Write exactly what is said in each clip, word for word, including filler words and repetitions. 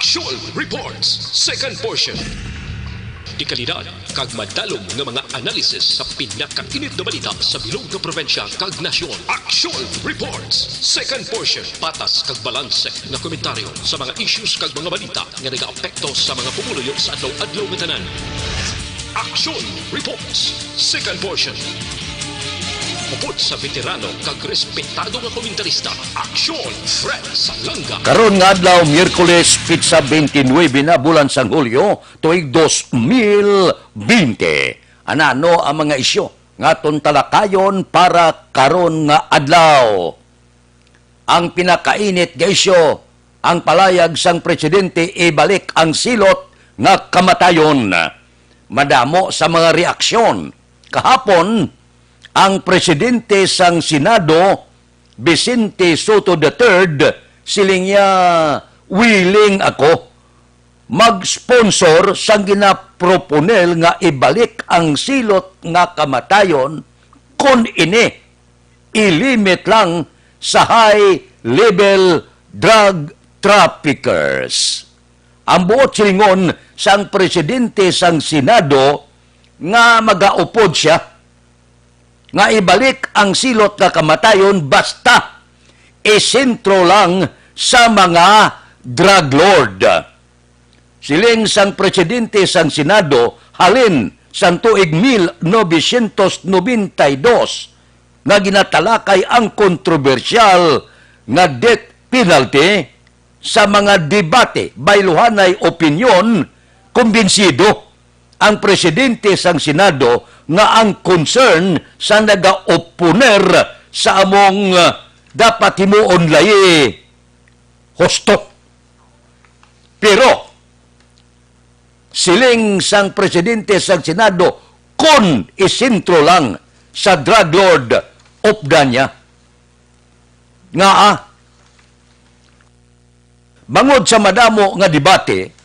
Aksyon Reports, second portion. Dekalidad kag madalom nga mga analisis sa pinakainit nga balita sa bilog nga probinsya kag nasyon. Aksyon Reports, second portion. Patas kag balanse nga komentaryo sa mga issues kag mga balita nga nagaapekto sa mga pumuluyo sa adlaw-adlaw nga tanan. Aksyon Reports, second portion. Upod sa veterano kag respetado nga komentarista, Aksyon Fred Salanga. Karon nga adlaw, Miyerkules, petsa twenty-nine na bulan sang Hulyo, tuig dos mil bente. Anano ang mga isyu nga aton talakayon para karon nga adlaw? Ang pinakainit nga isyu, ang palayag sang presidente ibalik ang silot nga kamatayon. Madamo sa mga reaksyon. Kahapon, ang presidente sang Senado, Vicente Sotto the third, siling niya, "Willing ako mag-sponsor sang ginaproponer nga ibalik ang silot nga kamatayon kon ini ilimit lang sa high-level drug traffickers." Ang buot silingon sang presidente sang Senado nga magaupod sia nga ibalik ang silot nga kamatayon basta isentro lang sa mga drug lord. Siling sang presidente sang Senado, halin sang tuig mil novecientos noventa y dos nga ginatalakay ang kontrobersyal nga death penalty sa mga debate, bayluhanay opinyon, kumbinsido ang presidente sang Senado nga ang concern sa nagaoponer sa among, ah, dapat himuon layi husto. Pero, siling sang presidente sang Senado, kon isentro lang sa drug lord, updan niya. Ngaa? Bangod sa madamo nga debate,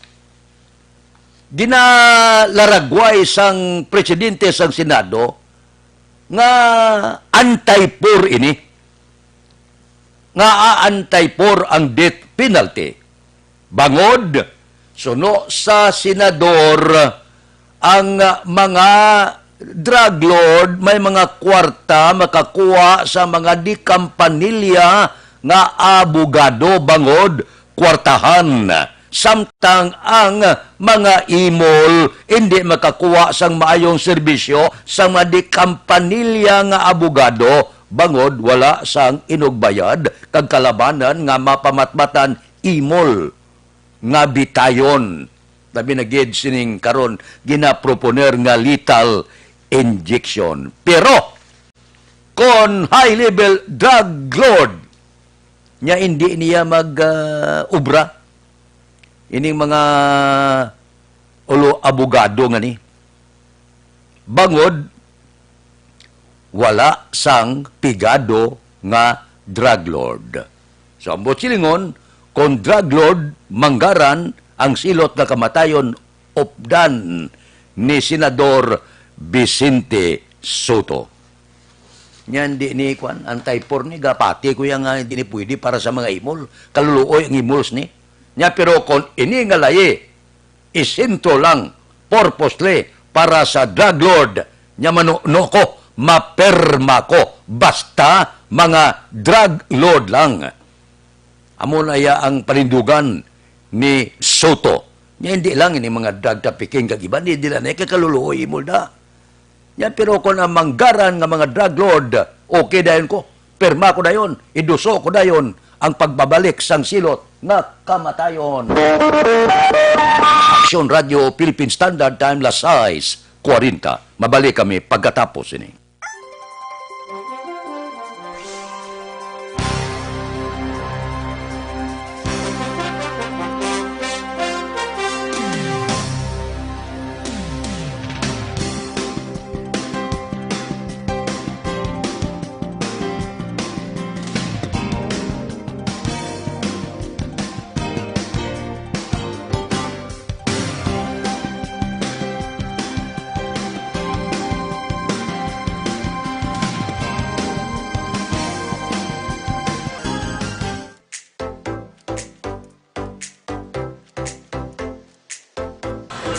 ginalaragway sang presidente sang Senado nga anti-poor ini, nga anti-poor ang death penalty. Bangod, suno sa senador, ang mga drug lord may mga kwarta makakuha sa mga dikampanilya nga abogado, bangod kwartahan, samtang ang mga imol indi makakuha sang maayong serbisyo sa mga dikampanilya nga abogado, bangod wala sang inugbayad kag kalabanan nga mapamatbatan imol nga bitayon. Labi na gid sining karon ginaproponer nga lethal injection. Pero kon high level drug lord, nya indi niya mag, ah, obra ining mga ulo abogado nga ni. Bangod wala sang pigado nga drug lord. So, ang buot silingon, kon drug lord, manggaran ang silot nga kamatayon, updan ni Senador Vicente Sotto. Nya, indi ni, kwan, anti-poor ni, gapati ko yan nga, indi ni pwede para sa mga imol. Kaluluoy ang imols ni. Nya, pero kon ini nga layi, isentro lang, purposely, para sa drug lord, nya manuno ko, mapirma ko, basta mga drug lord lang. Amo na iya ang panindugan ni Sotto. Nya, hindi lang ini mga drug trafficking kag iban, hindi lang na kakaluluoy imol da. Nya, pero kung ang manggaran nga mga drug lord, okay dayon ko. Pirma ko dayon, iduso ko dayon ang pagbabalik sang silot nga kamatayon. Aksyon Radio Philippine Standard Time, las sais kwarenta. Mabalik kami pagkatapos ini.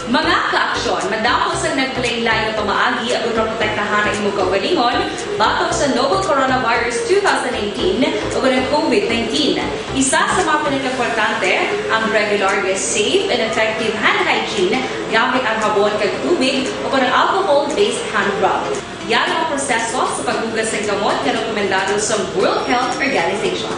Mga kaaksyon, madamo sang naglain-lain nga pamaagi agud maprotektahan ang imong kaugalingon batok sa novel coronavirus two thousand nineteen ug ang COVID nineteen. Isa sa mga pinakaimportante, ang regular nga safe and effective hand hygiene gamit ang habon kag tubig o kon ang alcohol-based hand rub. Yara ang proseso sa paghugas sang kamot nga rekomendado sa World Health Organization.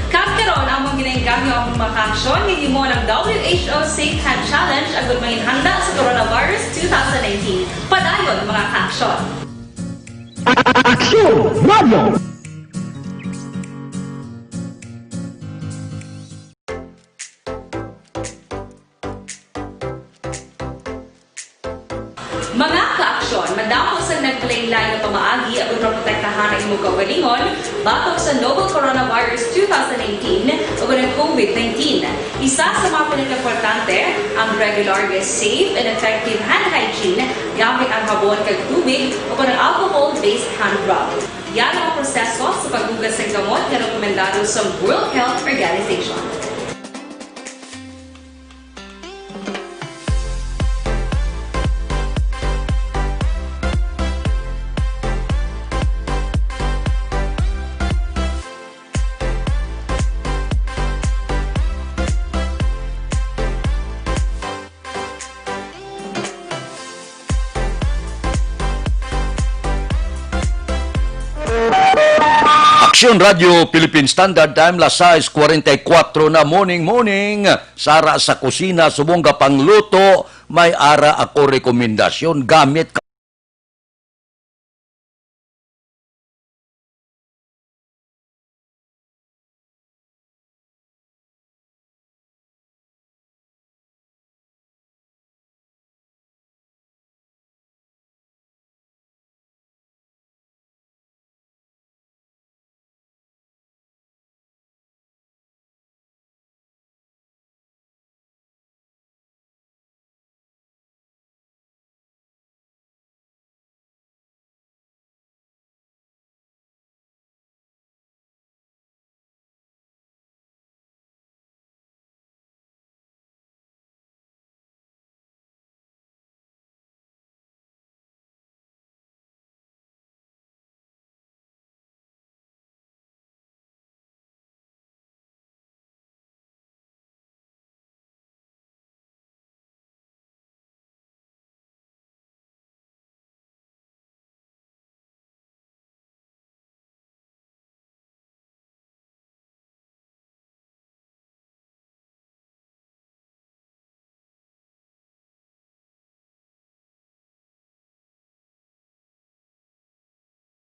Kag karon, among ginainggangyo ang mga kaaksyon nga himo ng W H O Safe Hand Challenge agud manginhanda sa coronavirus two thousand nineteen. Padayon, mga kaaksyon. Aksyon Radio! Mga kaaksyon, madamo sang naglain-lain nga pamaagi agud maprotektahan ang imong kaugalingon batok sa novel coronavirus two thousand nineteen ug ang COVID nineteen. Isa sa mga pinakaimportante, ang regular nga safe and effective hand hygiene gamit ang habon kag tubig o kon ang alcohol-based hand rub. Yara ang proseso sa paghugas sang kamot nga rekomendado sa World Health Organization. Aksyon Radio Philippine Standard Time, las sais kwarenta y kuwatro na, morning, morning. Sara sa kusina, subong ka pangluto, may ara ako rekomendasyon. Gamit ka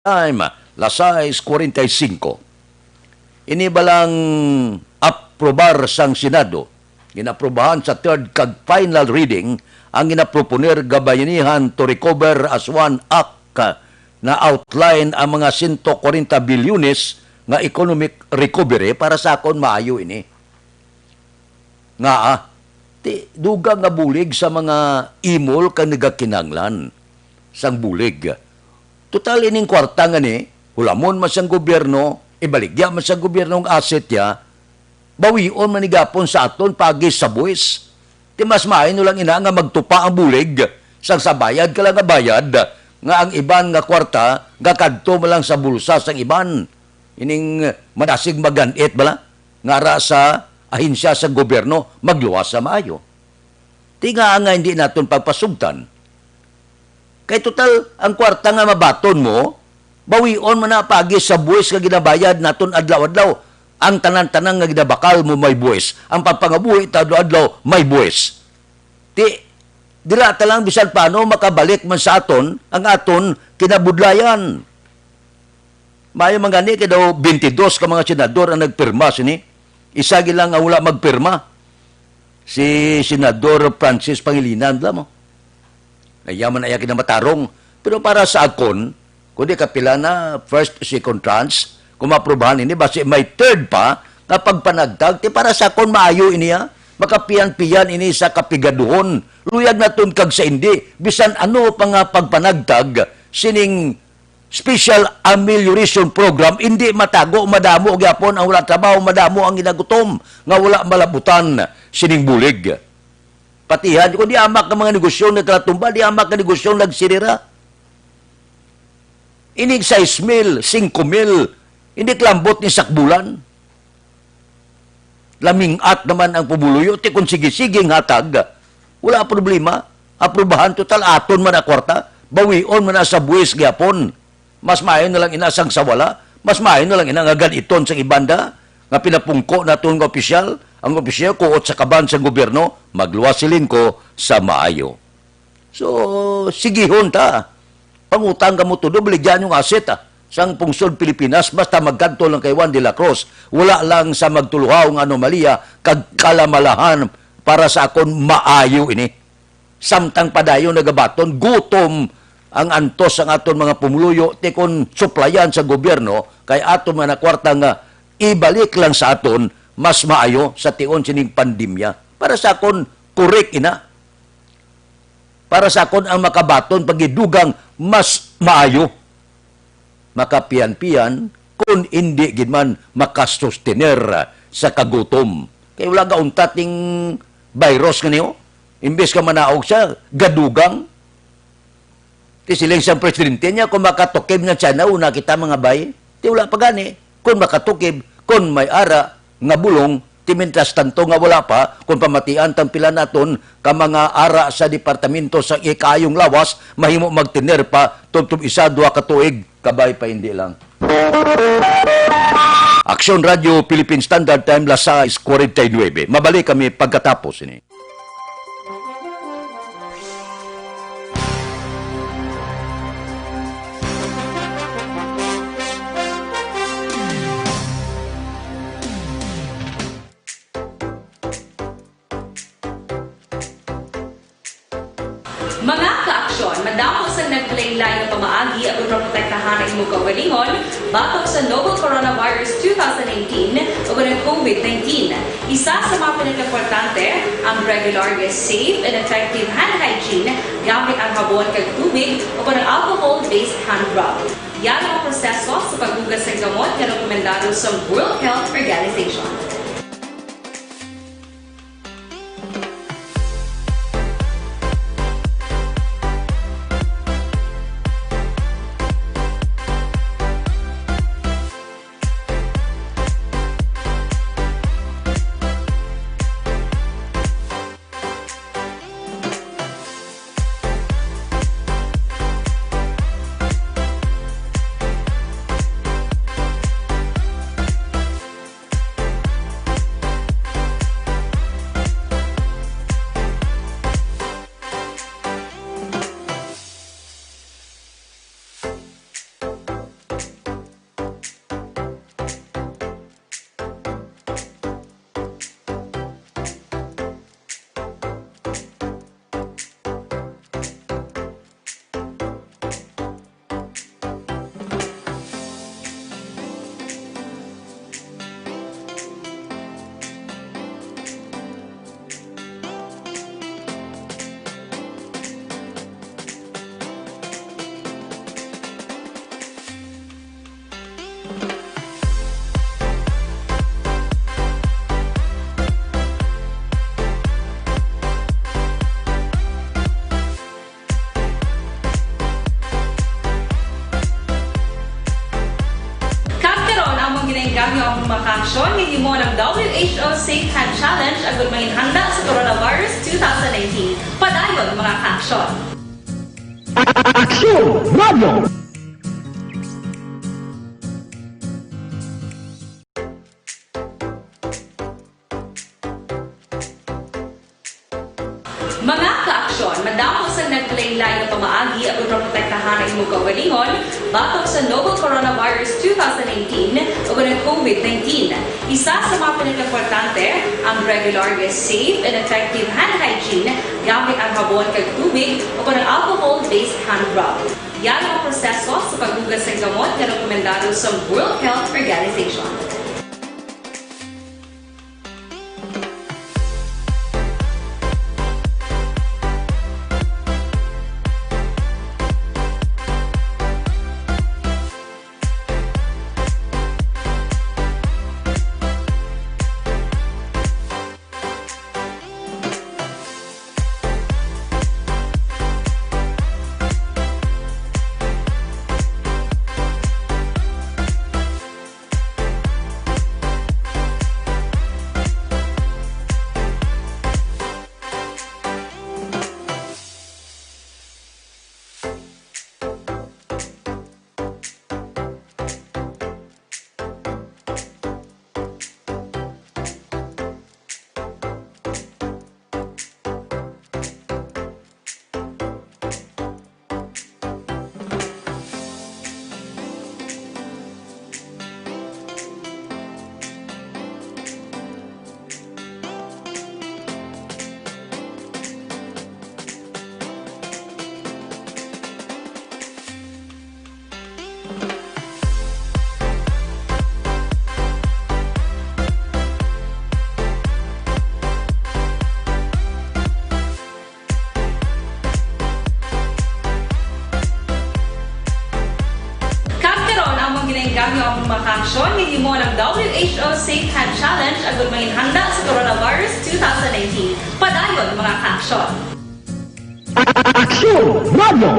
Time, las sais kwarenta y singko. Ini balang aprobar sang Senado, ginaprobahan sa third kag final reading ang ginaproponer nga Bayanihan to Recover as One Act na outline ang mga sento kwarenta bilyones nga economic recovery. Para sa akon, maayo ini. Ngaa, ti, dugang nga bulig sa mga imol kag nagakinahanglan sang bulig. Total, ining kwarta nga ni, hulamon man sang gobyerno, ibaligya man sang gobyerno ang asset niya, bawion man ni gapon sa aton paagi sa buwis. Ti mas maayo lang ina nga magtupa ang bulig, sang sa bayad ka lang nga bayad, nga ang iban nga kwarta gakadto man lang sa bulsa sang iban. Ining madasig magan-it bala, nga ara sa ahensya sa gobyerno, magluwas sa maayo. Ti ngaa nga hindi naton pagpasugtan? Kay total, ang kwarta nga mabaton mo, bawion man na paagi sa buwis nga ginabayad naton adlaw-adlaw. Ang tanan-tanan nga ginabakal mo may buwis. Ang pagpangabuhi ta adlaw-adlaw may buwis. Ti, dira ta lang bisan paano makabalik man sa aton ang aton kinabudlayan. Maayo man gani kay daw twenty-dos ka mga senador ang nagpirma sini. Isa gid lang ang wala magpirma. Si Senador Francis Pangilinan, alam mo. Nayaman na iya kinamatarong. Pero para sa akon, kundi kapila na first, second tranche, kung maaprubahan ini, basi may third pa nga pagpanagtag, ti para sa akon maayo ini, ha. Makapiyan-piyan ini sa kapigaduhon. Luyag naton kag sa indi, bisan ano pa nga pagpanagtag sining special amelioration program, indi matago, madamo gyapon ang wala trabaho, madamo ang ginagutom nga wala malabutan sining bulig. Patihan, kung di amak ang mga negosyo nagkalatumba, di amak ang negosyo nagsirira. Inig sais mil, singko mil, hindi klambot ni sakbulan. Lamingat naman ang pumuluyo, ti kung sige-sige ang hatag, wala problema. Aprubahan, total aton man ang kwarta. Bawion man na sa buwis gyapon. Mas maayo na lang ina sang sa wala. Mas maayo na lang ina nga ganiton sang ibanda nga pinapungko naton nga opisyal. Ang opisyal kuot sa kaban sang gobyerno, magluwas silin ko sa maayo. So, sigihon ta. Pangutang kamo tudo, baligyan yung asset, ah, sang pungsod Pilipinas, basta magkadto lang kay Juan de la Cruz. Wala lang sa magtuluhaw nga anomalya kag kalamalahan. Para sa akon, maayo ini. Samtang padayon nagabaton, gutom ang antos sang aton mga pumuluyo, ti kon suplayan sa gobyerno, kay aton mga kwarta nga ibalik lang sa aton, mas maayo sa tion sining pandemya. Para sa akon, korek ina. Para sa akon, ang makabaton pagidugang mas maayo. Makapiyan-piyan, kun indi gid man makasustener sa kagutom. Kay wala gauntat ning virus nga niyo. Imbes ka manaog siya, gadugang. Ti siling sang presidente niya, kung makatukib na China, una kita mga bay. Ti wala pa gani. Kung makatukib, kung may ara nga bulong, ti mientras tanto nga wala pa, kung pamatian tang pila naton ka mga ara sa departamento sa ikayong lawas, mahimo magtener pa tubtob isa, duha ka tuig, kabay pa hindi lang. Aksyon Radio Philippine Standard Time, las sais cuarenta y nueve. Mabalik kami pagkatapos ini. Mga ka-aksyon, madamo sang naglain-lain nga pamaagi aron maprotektahan ang imong kaugalingon batok sa novel coronavirus two thousand nineteen o ang COVID nineteen. Isa sa mga pinakaimportante, ang regular nga safe and effective hand hygiene gamit ang habon kag tubig o ang alcohol-based hand rub. Yara ang proseso sa paghugas sang gamot nga rekomendado sa World Health Organization. Ang mga kaaksyon nga himo ng W H O Safe Hand Challenge agud mangin handa sa coronavirus two thousand nineteen. Padayon, mga kaaksyon. Aksyon Radio! Mga kaaksyon, madamo sang naglain-lain nga pamaagi agud maprotektahan ang imong kaugalingon batok sa novel coronavirus two thousand nineteen ug ang COVID nineteen. Isa sa mga pinakaimportante, ang regular nga safe and effective hand hygiene gamit ang habon kag tubig o kon ang alcohol-based hand rub. Yan ang proseso sa paghugas sa gamot nga rekomendado sa World Health Organization. Kag karon, among ginaengganyo ang mga kaaksyon nga himo ng W H O Safe Hand Challenge agud mangin handa sa coronavirus two thousand nineteen. Padayon, mga kaaksyon. Aksyon Radio!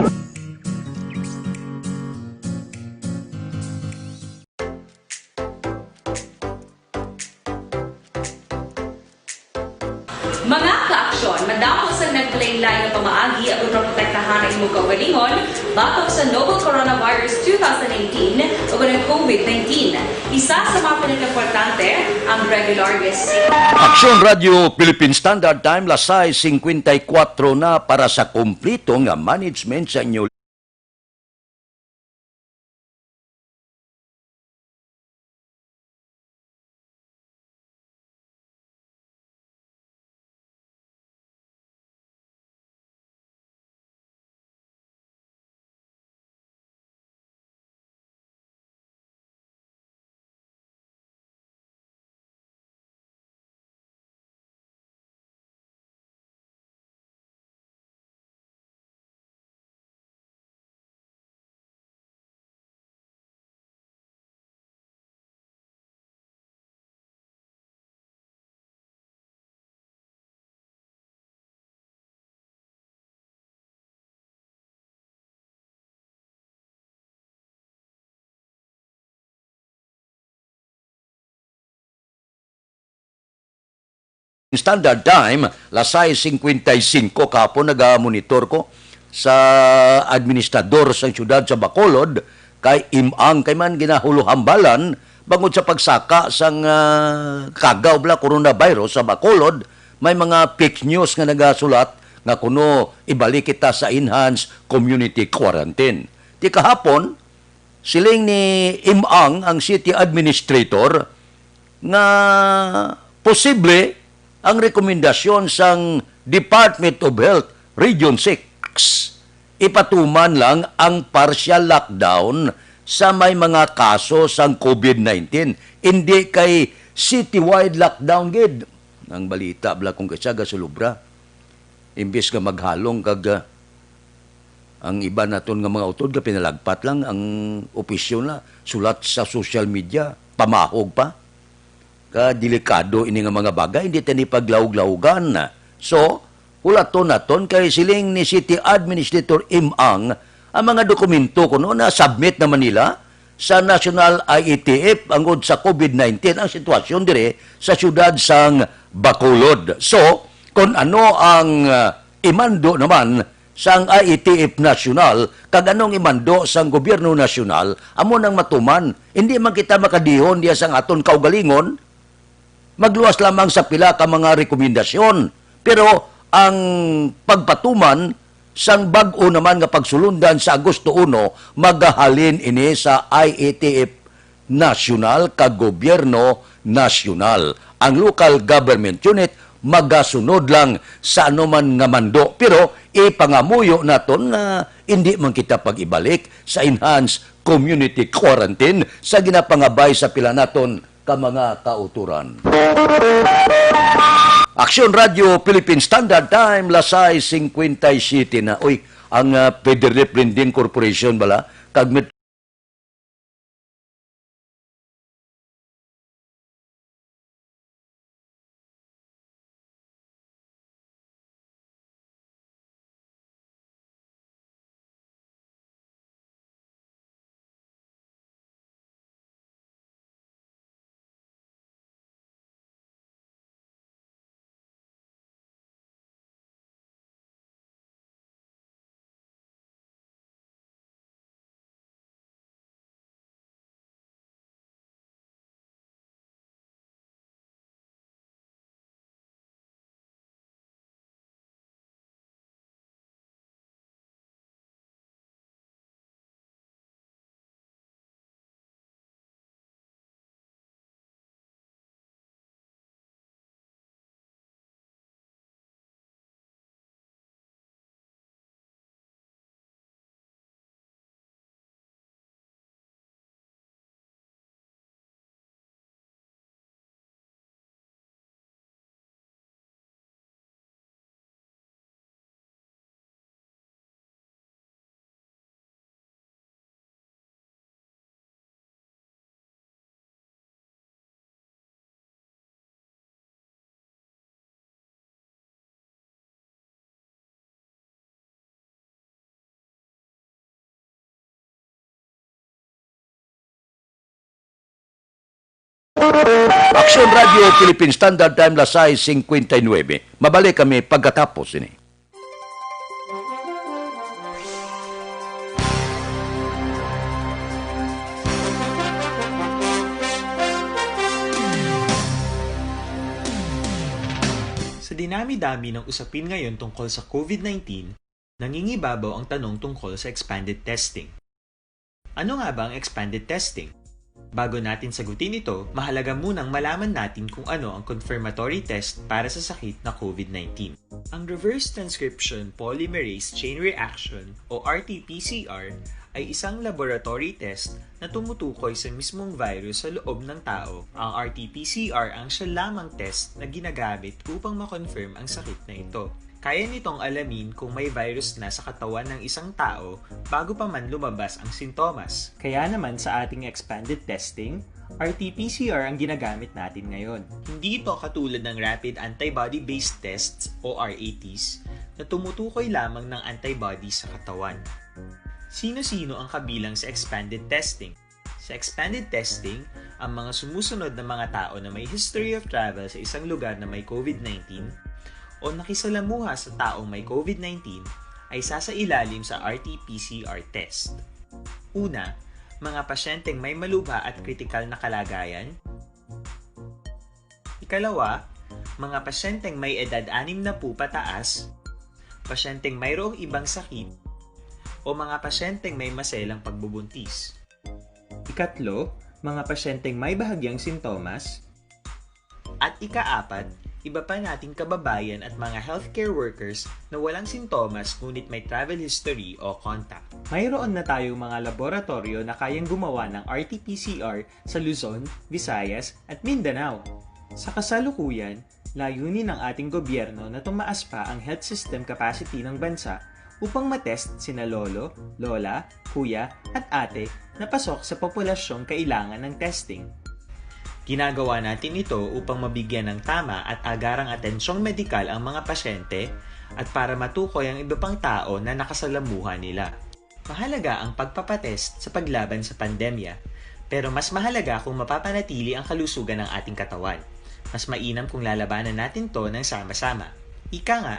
Mga kaaksyon, madamo sang naglain-lain nga pamaagi agud maprotektahan ang imong kaugalingon batok sa novel coronavirus two thousand nineteen ug ang COVID nineteen. Isa sa mga pinakaimportante, ang regular nga safe. Aksyon Radio Philippine Standard Time, las sais cincuenta y cuatro na para sa kompleto nga management sa inyo. Standard Time, las sais cincuenta y cinco kahapon, nagamonitor ko sa administrador sang siyudad sa Bacolod, kay Im Ang kay man ginahuluhambalan bangod sa pagsaka sang, ah, kagaw bala coronavirus sa Bacolod. May mga fake news nga nagasulat nga kuno ibalik kita sa enhanced community quarantine. Ti kahapon, siling ni Im Ang, ang city administrator, nga posible ang rekomendasyon sang Department of Health Region six, ipatuman lang ang partial lockdown sa may mga kaso sang COVID nineteen, indi kay citywide lockdown gid. Ang balita bala kung kisa gasulubra. Imbis nga maghalong kag, ah, ang iban naton nga mga utod nga pinalagpat lang ang opisyo na, sulat sa social media, pamahog pa. Ka delikado ini nga mga bagay, hindi tani paglawog-lawogan. So, hulaton naton kay siling ni City Administrator Im Ang, ang mga dokumento kuno na submit naman nila sa National I E T F angod sa COVID nineteen ang sitwasyon diri sa siyudad sang Bacolod. So, kung ano ang, ah, imando naman sang I E T F National kag anong imando sang gobyerno nasyonal, amo nang matuman. Hindi man kita makadihon diya sang aton kaugalingon, magluwas lamang sa pila ka mga rekomendasyon. Pero ang pagpatuman sang bag-o naman nga pagsulundan sa Agosto uno, magahalin ini sa I E T F nasyonal kag gobyerno nasyonal. Ang local government unit magasunod lang sa anuman nga mando, pero ipangamuyo naton nga hindi man kita pag-ibalik sa enhanced community quarantine sa ginapangabay sa pila naton ka mga kauturan. Aksyon Radio Philippine Standard Time, las sais cincuenta y siete na. Uy, ang, ah, Federal Lending Corporation bala, kag Met-, Aksyon Radio Philippine Standard Time, las sais cincuenta y nueve. Mabalik kami pagkatapos ini. Sa dinami-dami ng usapin ngayon tungkol sa COVID nineteen, nangingibabaw ang tanong tungkol sa expanded testing. Ano nga ba ang expanded testing? Bago natin sagutin ito, mahalaga munang malaman natin kung ano ang confirmatory test para sa sakit na COVID nineteen. Ang reverse transcription polymerase chain reaction o R T P C R ay isang laboratory test na tumutukoy sa mismong virus sa loob ng tao. Ang R T P C R ang siya lamang test na ginagamit upang ma-confirm ang sakit na ito. Kaya nitong alamin kung may virus na sa katawan ng isang tao bago pa man lumabas ang sintomas. Kaya naman sa ating expanded testing, R T P C R ang ginagamit natin ngayon. Hindi ito katulad ng rapid antibody-based tests o R A Ts na tumutukoy lamang ng antibody sa katawan. Sino-sino ang kabilang sa expanded testing? Sa expanded testing, ang mga sumusunod na mga tao na may history of travel sa isang lugar na may COVID nineteen o nakisalamuha sa taong may COVID nineteen ay sasailalim sa R T P C R test. Una, mga pasyenteng may malubha at kritikal na kalagayan. Ikalawa, mga pasyenteng may edad anim na po pataas, pasyenteng mayroong ibang sakit, o mga pasyenteng may maselang pagbubuntis. Ikatlo, mga pasyenteng may bahagyang sintomas. At ikaapat, iba pa nating kababayan at mga healthcare workers na walang sintomas ngunit may travel history o contact. Mayroon na tayong mga laboratoryo na kayang gumawa ng R T P C R sa Luzon, Visayas, at Mindanao. Sa kasalukuyan, layunin ng ating gobyerno na tumaas pa ang health system capacity ng bansa upang matest sina lolo, lola, kuya, at ate na pasok sa populasyong kailangan ng testing. Ginagawa natin ito upang mabigyan ng tama at agarang atensyong medikal ang mga pasyente at para matukoy ang iba pang tao na nakasalamuha nila. Mahalaga ang pagpapatest sa paglaban sa pandemya, pero mas mahalaga kung mapapanatili ang kalusugan ng ating katawan. Mas mainam kung lalabanan natin to ng sama-sama. Ika nga,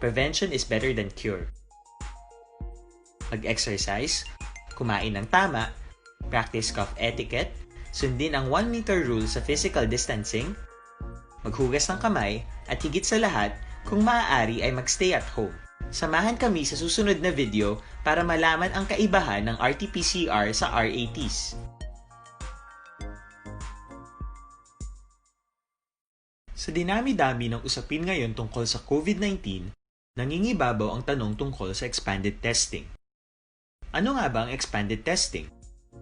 prevention is better than cure. Mag-exercise, kumain ng tama, practice cough etiquette, sundin ang one meter rule sa physical distancing, maghugas ng kamay, at higit sa lahat, kung maaari ay mag-stay at home. Samahan kami sa susunod na video para malaman ang kaibahan ng R T P C R sa R A Ts. Sa dinami-dami ng usapin ngayon tungkol sa COVID nineteen, nangingibabaw ang tanong tungkol sa expanded testing. Ano nga ba ang expanded testing?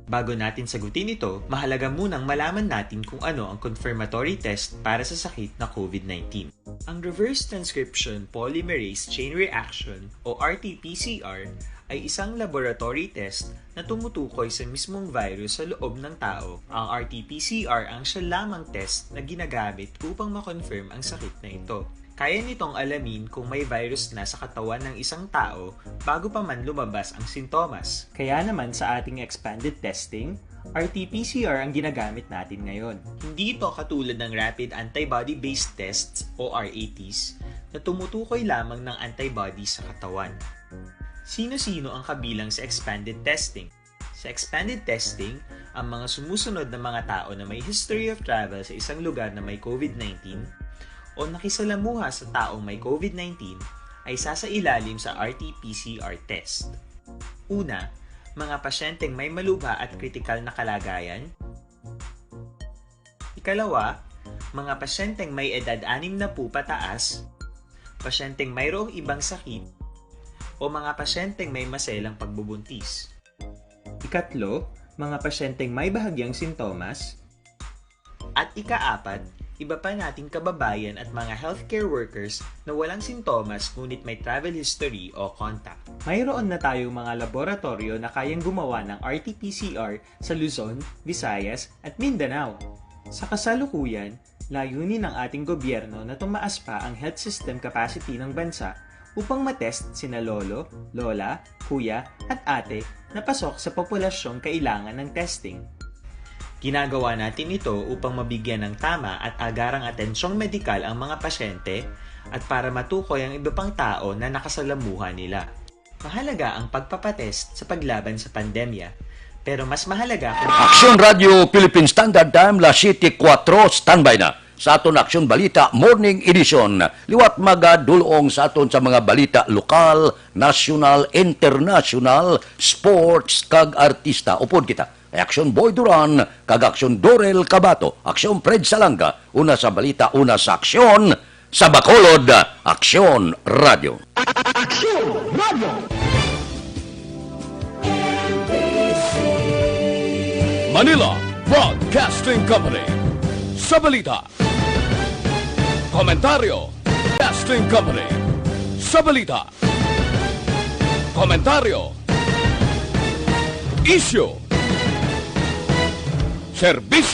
Bago natin sagutin ito, mahalaga munang malaman natin kung ano ang confirmatory test para sa sakit na COVID nineteen. Ang reverse transcription polymerase chain reaction o R T P C R ay isang laboratory test na tumutukoy sa mismong virus sa loob ng tao. Ang R T P C R ang siya lamang test na ginagamit upang ma-confirm ang sakit na ito. Kaya nitong alamin kung may virus na sa katawan ng isang tao bago pa man lumabas ang sintomas. Kaya naman sa ating expanded testing, R T P C R ang ginagamit natin ngayon. Hindi ito katulad ng rapid antibody-based tests o R A Ts na tumutukoy lamang ng antibody sa katawan. Sino-sino ang kabilang sa expanded testing? Sa expanded testing, ang mga sumusunod na mga tao na may history of travel sa isang lugar na may COVID nineteen o nakisalamuha sa taong may COVID nineteen ay sasailalim sa R T P C R test. Una, mga pasyenteng may malubha at kritikal na kalagayan. Ikalawa, mga pasyenteng may edad anim na po pataas, pasyenteng mayroong ibang sakit, o mga pasyenteng may maselang pagbubuntis. Ikatlo, mga pasyenteng may bahagyang sintomas. At ikaapat, iba pa nating kababayan at mga healthcare workers na walang sintomas ngunit may travel history o contact. Mayroon na tayong mga laboratoryo na kayang gumawa ng R T P C R sa Luzon, Visayas, at Mindanao. Sa kasalukuyan, layunin ng ating gobyerno na tumaas pa ang health system capacity ng bansa upang matest sina lolo, lola, kuya, at ate na pasok sa populasyong kailangan ng testing. Ginagawa natin ito upang mabigyan ng tama at agarang atensyong medikal ang mga pasyente at para matukoy ang iba pang tao na nakasalamuha nila. Mahalaga ang pagpapatest sa paglaban sa pandemya, pero mas mahalaga kung Aksyon Radio Philippine Standard Time, las siete kuwatro, standby na sa aton Aksyon Balita Morning Edition. Liwat magadulong sa aton sa mga balita lokal, nasyonal, internasyonal, sports, kag artista. Upod kita kay Aksyon Boy Duran kag Aksyon Dorel Cabato, Aksyon Fred Salanga, una sa balita, una sa aksyon, sa Bacolod, Aksyon Radio. Aksyon Radio. Manila Broadcasting Company. Sa balita. Komentaryo. Broadcasting Company. Sa balita. Komentaryo. Isyu. Serbisyo.